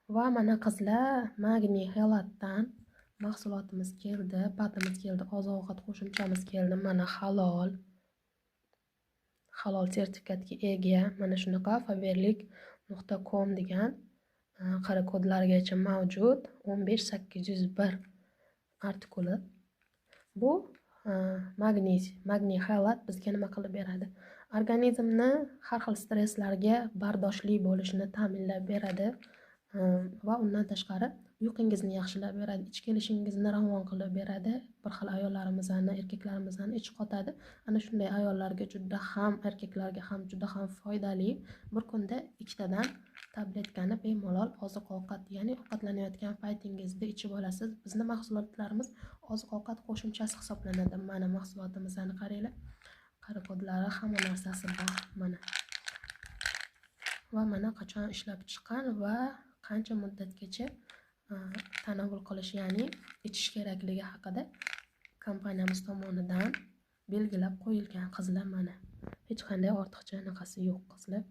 Va mana qizlar, magniy xelatdan mahsulotimiz keldi, patimiz keldi, oziq-ovqat qo'shimchamiz keldi. Mana halol. Halol sertifikatga ega. Mana shunaqa faberlic.com degan qara kodlargacha mavjud. 15801 artikuli. Bu magniy xelat bizga nima qilib beradi? Organizmni har xil stresslarga bardoshli bo'lishini ta'minlab beradi. Va undan tashqari uyqungizni yaxshilab beradi, ich kelishingizni ravon qilib beradi. Bir xil ayollarimizni, erkaklarimizni ichi qotadi. Ana shunday ayollarga juda ham, erkaklarga ham juda ham foydali. Bir kunda ikkitadan tabletkani bemalol oziq-ovqat, ya'ni ovqatlanayotgan paytingizda ichib olasiz. Bizni mahsulotlarimiz oziq-ovqat qo'shimchasi hisoblanadi. Mana mahsulotimizni qaranglar. Qara kodlari, hamma narsasi bor mana. Va mana qachon ishlab chiqqan va qancha muddatgacha tanovul qilish, ya'ni ichish kerakligi haqida kompaniyamiz tomonidan belgilab qo'yilgan qizlar mana. Hech qanday ortiqcha anaqasi yo'q qizlar.